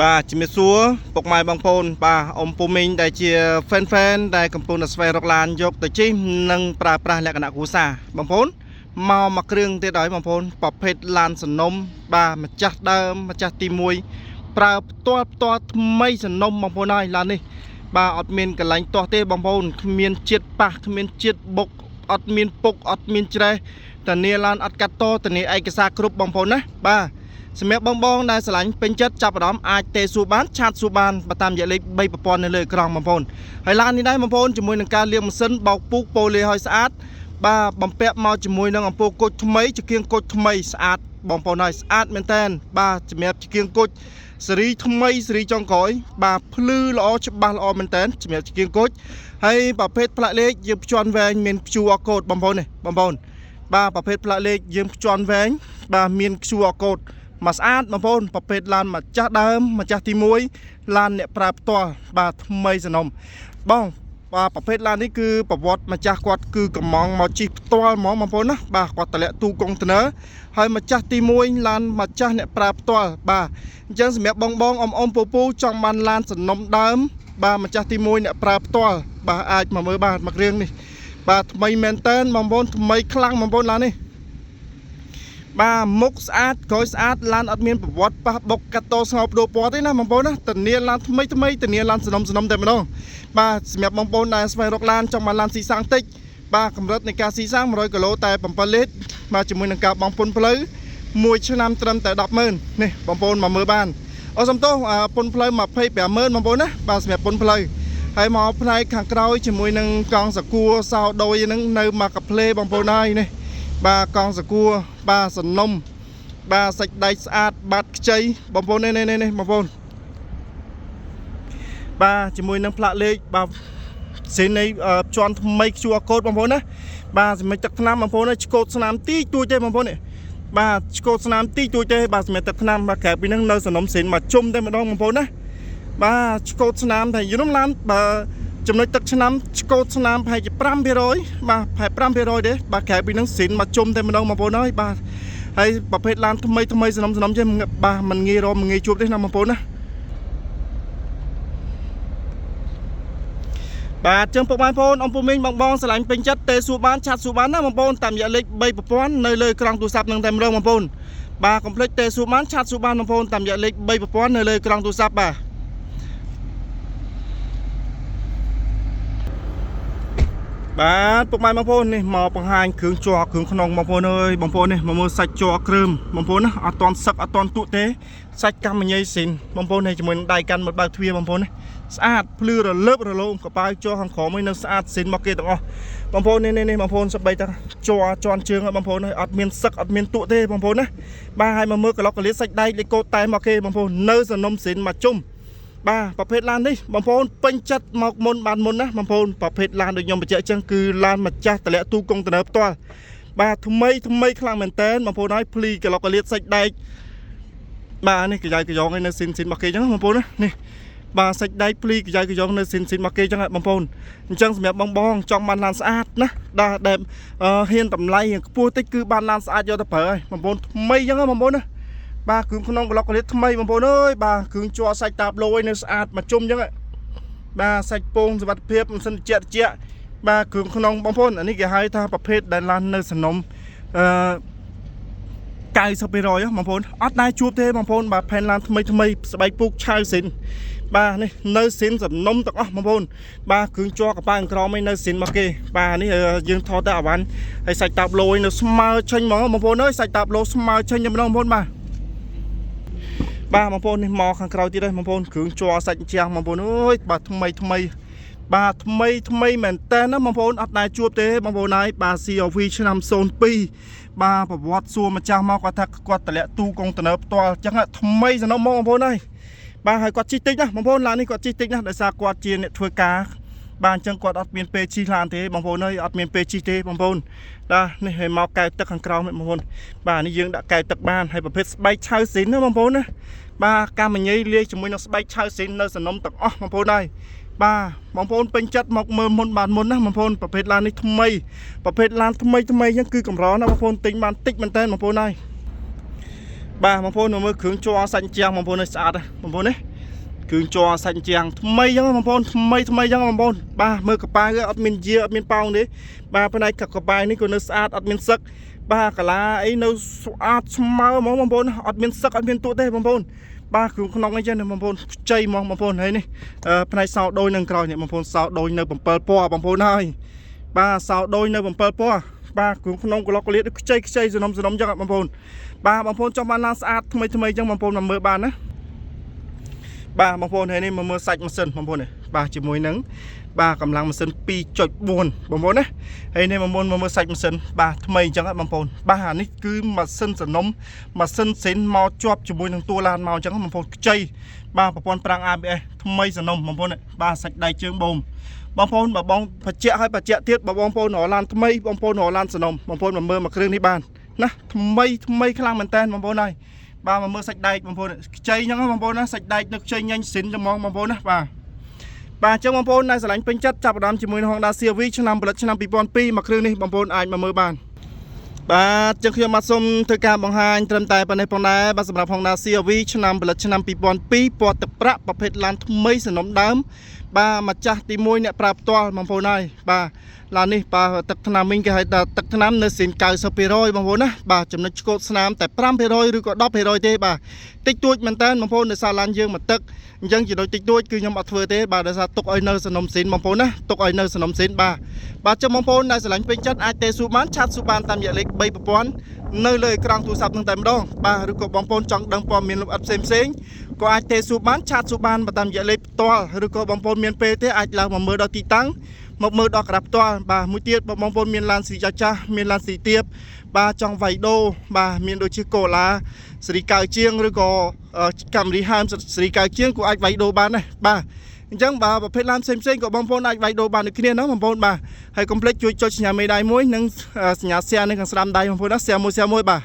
បាទជំរាបសួរពុកម៉ែបងប្អូនបាទអ៊ំពូមីងដែលជា fan fan ដែលកំពុងតែស្វែងរកឡានយកទៅជិះនិងប្រើប្រាស់លក្ខណៈគ្រួសារបងប្អូនមកមួយគ្រឿងទៀតហើយបងប្អូនប្រភេទឡានសនំបាទម្ចាស់ដើមម្ចាស់ទី1ប្រើផ្ទាល់ផ្ទាល់ថ្មីសនំបងប្អូនហើយឡាននេះបាទអត់មានកន្លែងទាស់ទេបងប្អូនគ្មានជាតិប៉ះគ្មានជាតិបុកអត់មានពុកអត់មានច្រេះតានីឡានអត់កាត់តតានីឯកសារគ្រប់បងប្អូនណាបាទ សម្រាប់បងបងដែលស្រឡាញ់ពេញចិត្តចាប់អារម្មណ៍អាចទេសួរបាន chat សួរបានបើតាមរយៈលេខ3ប្រព័ន្ធនៅលើអេក្រង់បងប្អូនហើយឡាននេះដែរបងប្អូនជាមួយនឹងការលាងម៉ាស៊ីនបោកពូកប៉ូលាឲ្យស្អាតបាទបំពាក់មកជាមួយនឹងអំពូលគុជថ្មីចង្គៀងគុជថ្មីស្អាតបងប្អូនហើយស្អាតមែនតើបាទសម្រាប់ចង្គៀងគុជសេរីថ្មីសេរីចុងក្រោយបាទភ្លឺល្អច្បាស់ល្អមែនតើសម្រាប់ចង្គៀងគុជហើយប្រភេទផ្លាកលេខយើងភ្ជាន់វែងមាន QR code បងប្អូននេះបងប្អូនបាទប្រភេទផ្លាកលេខយើងភ្ជាន់វែងបាទមាន QR code មកស្អាតបងប្អូនប្រភេទឡានម្ចាស់ដើមម្ចាស់ទី1ឡានអ្នកប្រើផ្ទាល់បាទថ្មីសនំបងបាទប្រភេទឡាននេះគឺប្រវត្តិម្ចាស់គាត់គឺកំងមកជិះផ្ទាល់ហ្មងបងប្អូនណាបាទគាត់តម្លាក់ទូកុងតឺន័រហើយម្ចាស់ទី1ឡានម្ចាស់អ្នកប្រើផ្ទាល់បាទអញ្ចឹងសម្រាប់បងបងអ៊ំអ៊ំពូពូចង់បានឡានសនំដើមបាទម្ចាស់ទី1អ្នកប្រើផ្ទាល់បាទអាចមកមើលបាទមួយគ្រឿងនេះបាទថ្មីមែនតើបងប្អូនថ្មីខ្លាំងបងប្អូនឡាននេះ បាទមុខស្អាតក្រោយស្អាតឡានអត់មានប្រវត្តិប៉ះបុកកាត់តស្ងោបដូរពណ៌ទេណាបងប្អូនណាធានាឡានថ្មីថ្មីធានាឡានសនំសនំតែម្ដងបាទសម្រាប់បងប្អូនដែលស្វែងរកឡានចង់បានឡានស៊ីសាំងតិចបាទកម្រិតនៃការស៊ីសាំង100គីឡូតែ7លីត្របាទជាមួយនឹងការបង់ពន្ធផ្លូវមួយឆ្នាំត្រឹមតែ100000នេះបងប្អូនមកមើលបានអូសំទោសពន្ធផ្លូវ250,000បងប្អូនណាបាទសម្រាប់ពន្ធផ្លូវហើយមកផ្នែកខាងក្រោយជាមួយនឹងកង់សកួរសោដោយហ្នឹងនៅមកកាផ្លេបងប្អូនហើយនេះ បាទកង់សកួរបាទសនំបាទសាច់ដែកស្អាតបាត់ខ្ចីបងប្អូននេះនេះនេះបងប្អូនបាទជាមួយនឹងផ្លាកលេខបាទសេនៃជាន់ថ្មី QR code បងប្អូនណាបាទសម្រាប់ទឹកថ្នាំបងប្អូនឆ្កូតស្នាមទីទួចទេបងប្អូននេះបាទឆ្កូតស្នាមទីទួចទេបាទសម្រាប់ទឹកថ្នាំបាទក្រៅពីហ្នឹងនៅសនំសេនមកជុំតែម្ដងបងប្អូនណាបាទឆ្កូតស្នាមតែយល់ឡានបើចំណុចទឹកឆ្នាំឆ្កូតស្នាមប្រហែលជា5%បាទប្រហែល5%ទេបាទក្រៅពីហ្នឹងស៊ីនមកជុំតែម្ដងបងប្អូនអើយបាទហើយប្រភេទឡានថ្មីថ្មីសនំសនំចេះបាទមិនងាយរមមិនងាយជួបទេណាបងប្អូនណាបាទចឹងពុកម៉ែបងប្អូនអំពូមីងបងបងស្រឡាញ់ពេញចិត្តទេសួរបាន chat សួរបានណាបងប្អូនតាមរយៈលេខ3ប្រព័ន្ធនៅលើក្រង់ទូរស័ព្ទនឹងតែម្ដងបងប្អូនបាទកុំភ្លេចទេសួរបាន chat សួរបានបងប្អូនតាមរយៈលេខ3ប្រព័ន្ធនៅលើក្រង់ទូរស័ព្ទបាទបាទពុកម៉ែបងប្អូននេះមកបង្ហាញគ្រឿងជ័រគ្រឿងក្នុងបងប្អូនអើយបងប្អូននេះមកមើលសាច់ជ័រគ្រើមបងប្អូនណាអត់តន់សឹកអត់តន់ទក់ទេសាច់កម្មញ៉ៃស៊ីនបងប្អូននេះជាមួយនឹងដៃកាន់មកបើកទ្វារបងប្អូនណាស្អាតភ្លឺរលើបរលោងកប៉ាវជ័រខាងក្រោមនេះនៅស្អាតស៊ីនមកគេទាំងអស់បងប្អូននេះនេះបងប្អូនសបីតាជ័រជន់ជើងបងប្អូនអត់មានសឹកអត់មានទក់ទេបងប្អូនណាបាទហើយមកមើលក្លុកកលៀតសាច់ដែកលេខកូតតែមកគេបងប្អូននៅសនំស៊ីនមកជុំបាទប្រភេទឡាននេះបងប្អូនពេញចិត្តមកមុនបានមុនណាបងប្អូនប្រភេទឡានដូចខ្ញុំបញ្ជាក់អញ្ចឹងគឺឡានម្ចាស់តម្លាក់ទូកុងតឺន័រផ្ទាល់បាទថ្មីថ្មីខ្លាំងមែនតើបងប្អូនហើយភ្លីក្លុកកលៀតសាច់ដែកបាទនេះកយ៉ៃកយ៉ងឯនៅស៊ីនស៊ីនរបស់គេអញ្ចឹងបងប្អូនណានេះបាទសាច់ដែកភ្លីកយ៉ៃកយ៉ងនៅស៊ីនស៊ីនរបស់គេអញ្ចឹងបងប្អូនអញ្ចឹងសម្រាប់បងបងចង់បានឡានស្អាតណាដែលហ៊ានតម្លៃខ្ពស់តិចគឺបានឡានស្អាតយកទៅប្រើហើយបងប្អូនថ្មីអញ្ចឹងបងប្អូនណាបាទគ្រឿងក្នុងក្លុកកលៀតថ្មីបងប្អូនអើយបាទគ្រឿងជ័រសាច់តាបលយនៅស្អាតមកជុំអញ្ចឹងបាទសាច់ពងសុវត្ថិភាពមិនសិនជាក់ជាក់បាទគ្រឿងក្នុងបងប្អូនអានេះគេហៅថាប្រភេទដែលឡាននៅសនំអឺ90%បងប្អូនអត់ដែរជួបទេបងប្អូនបាទផែនឡានថ្មីថ្មីស្បែកពូកឆៅស៊ីនបាទនេះនៅស៊ីនសំណុំទាំងអស់បងប្អូនបាទគ្រឿងជ័រកប៉ាវក្រមឯនៅស៊ីនមកគេបាទនេះយើងថតតែអាវ៉ាន់ហើយសាច់តាបលយនៅស្មើចេញហ្មងបងប្អូនអើយសាច់តាបលស្មើចេញតែម្ដងបងប្អូនបាទបាទបងប្អូននេះមកខាងក្រោយទៀតហើយបងប្អូនគ្រឿងជ័រសាច់ជាងបងប្អូនអើយបាទថ្មីថ្មីបាទថ្មីថ្មីមែនតើណាបងប្អូនអត់ដែរជួបទេបងប្អូនហើយបាទ CRV ឆ្នាំ02បាទប្រវត្តិសួរម្ចាស់មកគាត់ថាគាត់តម្លាក់ទូកុងតឺន័រផ្ទាល់អញ្ចឹងថ្មីសំណុំមកបងប្អូនហើយបាទហើយគាត់ជិះតិចណាបងប្អូនឡាននេះគាត់ជិះតិចណាដោយសារគាត់ជាអ្នកធ្វើការបាទអញ្ចឹងគាត់អត់មានពេលជិះឡានទេបងប្អូនអើយអត់មានពេលជិះទេបងប្អូនបាទនេះឲ្យមកកែវទឹកខាងក្រោមបងប្អូនបាទនេះយើងដាក់កែវទឹកបានហើយប្រភេទស្បែកឆៅស៊ីនណាបងប្អូនណាបាទកម្មញ៉ៃលាយជាមួយនឹងស្បែកឆៅស៊ីននៅសំណុំទាំងអស់បងប្អូនហើយបាទបងប្អូនពេញចិត្តមកមើលមុនបានមុនណាបងប្អូនប្រភេទឡាននេះថ្មីប្រភេទឡានថ្មីថ្មីអញ្ចឹងគឺកម្រណាបងប្អូនទិញបានតិចមែនតើបងប្អូនហើយបាទបងប្អូនមកមើលគ្រឿងជ័រសាច់ជាងបងប្អូននេះស្អាតបងប្អូននេះ គ្រឿងជ័រសាច់ជាងថ្មីចឹងបងប្អូនថ្មីថ្មីចឹងបងប្អូនបាទមើលកប៉ាល់គឺអត់មានយាអត់មានប៉ោងទេបាទផ្នែកកប៉ាល់នេះក៏នៅស្អាតអត់មានសឹកបាទកាឡាអីនៅស្អាតស្មើហ្មងបងប្អូនអត់មានសឹកអត់មានទួទេបងប្អូនបាទគ្រឿងក្នុងអីចឹងណាបងប្អូនខ្ចីហ្មងបងប្អូនហើយនេះផ្នែកសោដូចនឹងក្រោយនេះបងប្អូនសោដូចនៅ7ពណ៌បងប្អូនហើយបាទសោដូចនៅ7ពណ៌បាទគ្រឿងក្នុងក្លុកក្លៀតខ្ចីខ្ចីសនំសនំចឹងបងប្អូនបាទបងប្អូនចង់បានឡានស្អាតថ្មីថ្មីចឹងបងប្អូនមកមើលបានណា បាទបងប្អូនហើយនេះមកមើលសាច់ម៉ាស៊ីនបងប្អូននេះបាទជាមួយនឹងបាទកម្លាំងម៉ាស៊ីន2.4បងប្អូនណាហើយនេះបងប្អូនមកមើលសាច់ម៉ាស៊ីនបាទថ្មីអញ្ចឹងបងប្អូនបាទអានេះគឺម៉ាស៊ីនសនំម៉ាស៊ីនស៊ីនមកជាប់ជាមួយនឹងតួឡានមកអញ្ចឹងបងប្អូនខ្ចីបាទប្រព័ន្ធប្រាំង ABS ថ្មីសនំបងប្អូនបាទសាច់ដៃជើងបូមបងប្អូនបើបងបច្ចៈឲ្យបច្ចៈទៀតបើបងប្អូនរកឡានថ្មីបងប្អូនរកឡានសនំបងប្អូនមកមើលមកគ្រឿងនេះបានណាថ្មីថ្មីខ្លាំងមែនតើបងប្អូនហើយ បាទមកមើលសាច់ដែកបងប្អូនខ្ចីហ្នឹងបងប្អូនណាសាច់ដែកនៅខ្ចីញ៉ាញ់ស៊ីនច្មងបងប្អូនណាបាទបាទអញ្ចឹងបងប្អូនដែលស្រឡាញ់ពេញចិត្តចាប់ផ្ដើមជាមួយនឹង Honda CRV ឆ្នាំផលិតឆ្នាំ2002មកគ្រឿងនេះបងប្អូនអាចមកមើលបានបាទចឹងខ្ញុំបាទសូមធ្វើការបង្ហាញត្រឹមតែប៉ុណ្ណេះផងដែរបាទសម្រាប់ Honda CRV ឆ្នាំផលិតឆ្នាំ2002ពណ៌ទឹកប្រាក់ប្រភេទឡានថ្មីសំណុំដើមបាទម្ចាស់ទី1អ្នកប្រើផ្ទាល់បងប្អូនហើយបាទឡាននេះបាទទឹកថ្នាំវិញគេហៅថាទឹកថ្នាំនៅស៊ីន90%បងប្អូនណាបាទចំណុចឆ្កូតស្នាមតែ5%ឬក៏10%ទេបាទតិចតួចមែនតើបងប្អូនដោយសារឡានយើងមកទឹកអញ្ចឹងចំណុចតិចតួចគឺខ្ញុំអត់ធ្វើទេបាទដោយសារទុកឲ្យនៅសំណុំស៊ីនបងប្អូនណាទុកឲ្យនៅសំណុំស៊ីនបាទបាទចឹងបងប្អូនដែលស្រឡាញ់ពេញចិត្តអាចទេសួរបាន chat សួរបានតាមរយៈលេខ3ប្រព័ន្ធនៅលើអេក្រង់ទូរស័ព្ទនឹងតែម្ដងបាទឬក៏បងប្អូនចង់ដឹងព័ត៌មានលម្អិតផ្សេងផ្សេងៗក៏អាចទេសួរបាន chat សួរបានតាមរយៈលេខផ្ទាល់ឬក៏បងប្អូនមានពេលទេអាចឡើងមកមើលដល់ទីតាំងមកមើលដល់ក្រាបផ្ទាល់បាទមួយទៀតបងប្អូនមានឡានស៊ីចាស់ចាស់មានឡានស៊ីទៀបបាទចង់វាយដូរបាទមានដូចជាកូឡាសេរីកៅជាងឬក៏កាមរីហើមសេរីកៅជាងក៏អាចវាយដូរបានដែរបាទអញ្ចឹងបាទប្រភេទឡានផ្សេងផ្សេងៗក៏បងប្អូនអាចវាយដូរបានដូចគ្នាណាបងប្អូនបាទហើយកុំភ្លេចជួយចុចសញ្ញាមេដៃមួយនិងសញ្ញា share នៅខាងស្ដាំដៃបងប្អូនណា share មួយ share មួយបាទ